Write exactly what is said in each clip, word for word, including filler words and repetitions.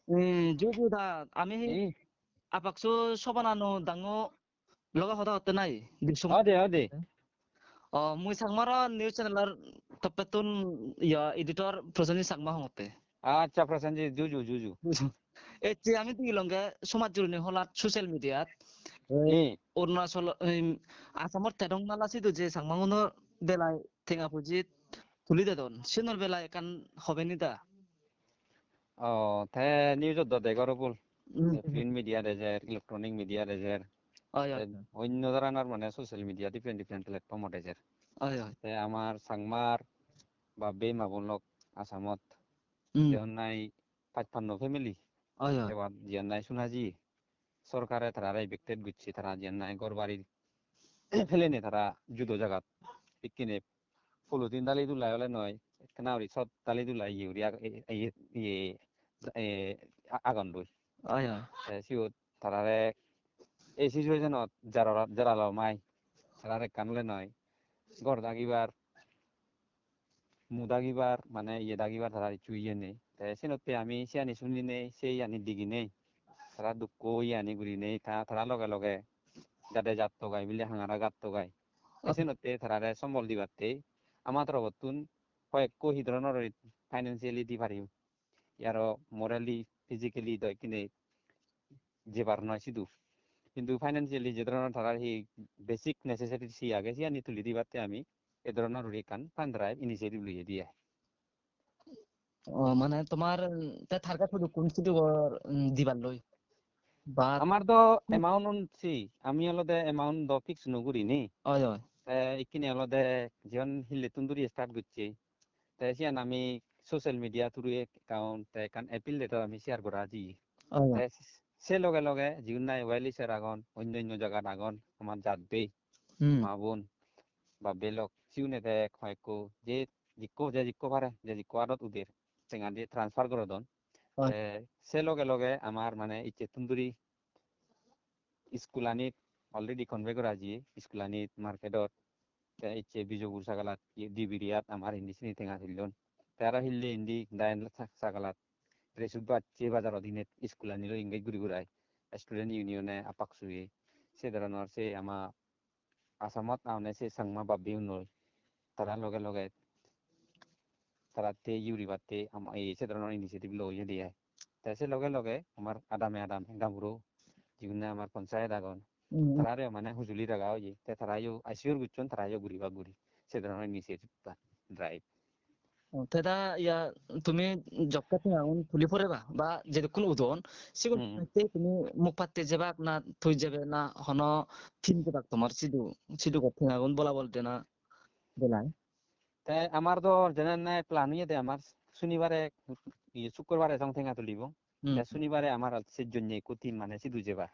Hmm, ju ju da, ami hi Hmm. APCSU sobanano dango loge hoda hotte nai, Dipsum. Ode, ode. O, mui Changmaro news channel-or toppettun, iya, editor Prosenjit Changma hongotte. Accha, Prosenjit, ju ju, ju ju. Ecche ami degilonge somaj juroni holat social media-t. Hmm. Arunachal, em, Assamor Tedong Nala sidu je Changmagunor belai tenga puji tuli dedon. Siyenor belai ekkan hobe ni da? O, te news-ot do degor obol. Hmm. Te print media-t ejer, electronic media-t ejer. Oi, oi. Te onno dhoronor mane social media different different platform-ot ejer. Oi, oi. Te amar Changmar bap-bei ma-bon lok Assamot. Hmm. Te honnai pachpanno family. Oi, oi. Ebar jiyan nahi suna jiye, sorkare tarare evicted gocche, tara jiyan nahi ghor bari pelene tara judo jagat. Ikkine polythene dali dulai ole noi, ekkena guri sot dali dulai iye guri ag-, e-, e-, iye, e, a-, agon doi. Oi, oi. Te siyot tarare ei situation-ot jarala-, jaralo mai, tarare ekkan ole noi, ghor dagibar, mu dagibar, mane iye dagibar tarar hissu iye nei. Te senotte ami siyani suninei, se iyani diginei, tara dukko iyani gurinei, ta-, tara loge loge jade jatto gai bile hangara gatto gai. Te senotte tarare sombol dibatte ama torobottun hoyekko hi dhoronor financially di parim. Aro morally, physically do ekkene jebar noi sidu. Hintu financially je dhoronor tarar hi basic necessities hi age, siyani tuli dibatte ami e dhoronor guri ekkan fund drive initiative loye di ai. O, mane tomar, mm, te target hudukkun sidu gor, mm, dibar loi? Ba amar do Hmm. amount un si, ami olode amount do fix no gurini. Oi, oi. Te ikkine olode jiyan hillettun duri start gocche. Te siyan ami social media through account te ekkan appeal letter ami share gora jiye. Oi, oi. Te se loge loge jigun nahi well wisher agon, onno onno jagat agon, amar jat bei, Hmm. ma bon, bap bei lok, siune te hoyekko je jikko, je jikko pare, je jikko adot uder, tenga di transfer gorodon. Oi. Te se loge loge amar mane icchettun duri iskulanit already convey gora jiye, iskulanit, market-ot, te icche Bijopur sagalat, ye, Dibiriyat amar indi sini tenga tullon. Te aro hille indi Dayan sa-, sagalat, Resut bacche bajarot inet iskulaniro engage guri gurai, student union-e, APCSU-e, se dhoronor se ama Assamot agonde se Changma bap-bhei unoi, tara loge loge taratte yuri batte ama ei se dhoronor initiative loye de ai. Te se loge loge amar adame adame gaburo jigun nahi amar panchayat agon, Hmm. tarare mane hujuli raga oye, te tarayo assure gocchon, tarayo guribak guri se dhoronor initiative ta drive. O, te da iya tumi jokke tengagun tuli poreba ba jedukkun udon, sigun Hmm. te tumi mukpatte jebak na tui jebe na hono team jebak tomar sidu, sidu gor tengagun bolabol dena belai? Te amar do jene nahi plan oyede amar sunibare, iye, sukkurbare song tenga tulibo. Hmm. Te sunibare amar se jonne ekko team mane sidu jebar.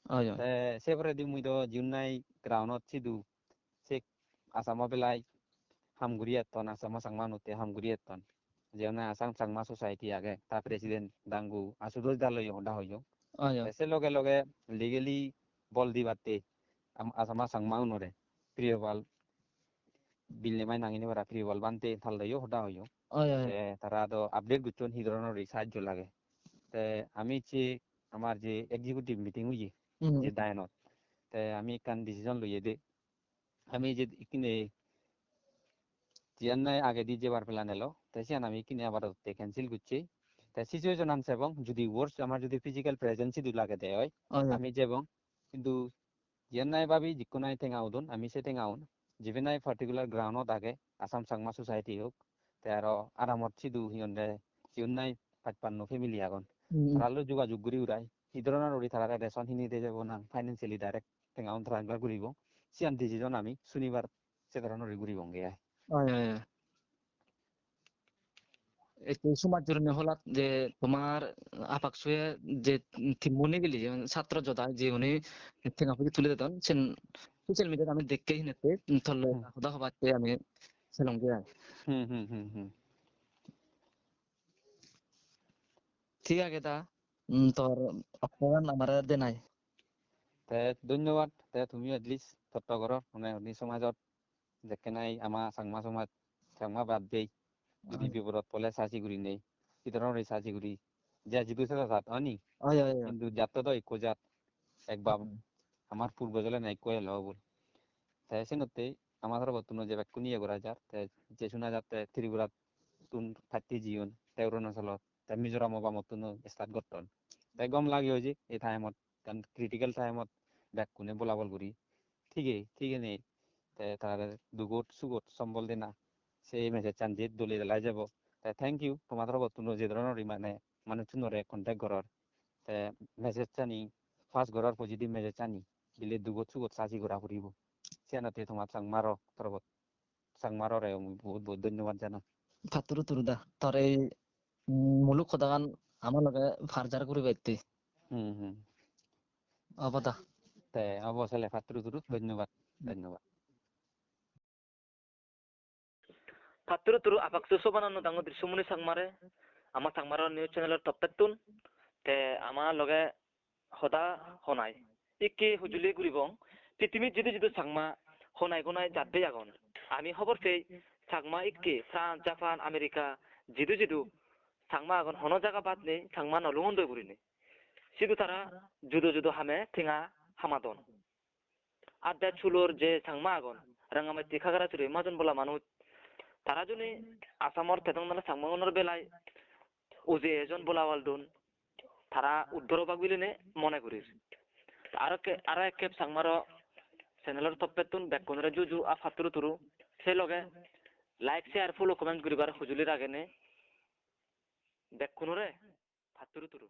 Oi, oi. Te se poredi mui do jigun nahi ground-ot sidu se Assam-o belai ham guri etton, Assam-o Changma-unotte ham guri etton. Jiyane Assam Changma Society age, ta president dangu Ashutosh da loiyo hoda hoyong. Oi, oi. Te se loge loge legally bol dibatte am-, Assam-o Changma-unore Priyopal Billemai nangini para Priyopal Bhante tal loiyo hoda hoyong. Oi, oi. Te tara do update gocchon hi dhoronor guri sahajjo lage. Te ami icche amar je executive meeting oye, Hmm. je Dayanot, te ami ekkan decision loyede. Ami je ikkine jiyan nahi agedi jebar plan elo, te siyan ami ikkine abar te cancel gocche. Te situation an sebong, judi worst amar judi physical presence sidu lagede oi, Oi, oi. ami jebong. Hintu jiyan nahi babi, jikko nahi tenga udon, ami se tenga un, jibe nahi particular ground ot age, Assam Changma Society hok, te aro aramot sidu hi honde, jigun nahi pachpanno family agon. Hmm. Tara loi jogajog guri urai, hi dhoronor guri tarare ration hini de jebo na, financially direct tenga un transfer guribo, siyan decision ami sunibar se dhoronor guri guribonge ai. Oi, oi, oi. Ekku somaj juroni holat je tomar APCSU-e je team-bo nigili, je satro joda je uni tenga puri tuli dedon, sen social media-t ami dekke hinette, tolle Hmm. hoda hobatte ami selonge ai. Hmm, hmm, hmm, hmm. Thik age da, mm, tor oktogan amare denai. Te dhonnobad, te tumiyo at least totto goror, mane uni somajot jekke nahi ama Changma somaj, Changma bad bhei, judi Hmm. bipodot pole saji gurinei, hi dhoronor saji guri, je jidu sede jat, oni? Oi, oi, oi. Hintu jatto do ikko jat, ek bab, hmm, amar purbo jole na ikko elo obol. Te senotte ama torobottun je bekkun iye gora jar, te je suna jatte Tripurattun patte jiyon, te Arunachalot, te Mizoram obamottun start gotton. Te gom lage oi je ei time-ot, ekkan critical time-ot bekkune bolabol guri thige, thige nei. Te tare dugot sugot sombol dena, se message-chan je dole dalai jebo. Te thank you, toma torobottun je dhoronor mane manuchunore contact goror. Te message-chani pass goror, positive message-chani, bile dugot sugot saji gora puribo. Siyanotte toma Changmaro torobot, Changmarore mui bohut bohut dhonnobad janang. Patturu turu da, tor ei, mm, muluk hodagan ama loge parjar guribatte. Hmm, hmm. Obo da. Te obo sele patturu turu, dhonnobad, hmm, dhonnobad. Patturu turu Apax Sobananu dangu Drishyamuni Changmare, ama Changmaro news channel-or toppettun, te ama loge hoda honai. Ikke hujuli guribong, pitimit jidu jidu Changma honai gonai jadde agon. Ami hobor pei Changma ikke France, Japan, America jidu jidu Changma agon, hono jaga bad nei Changma no lungondoi gurinei. Sidu tara judo judo hame tenga hamadon. Adda sulor je Changma agon, Rangamatti, Khagrachari, Majon Bola manuj, tara juni Assamor tedong dale Changmagunor belai uje ejon, bolabol don, tara uddor obak biline mone gurir. Aro ke-, aro ekkep Changmaro channel-or toppettun bekkunore juju a patturu turu, se loge like, share, follow, comment guribar hujuli ragene bekkunore patturu turu.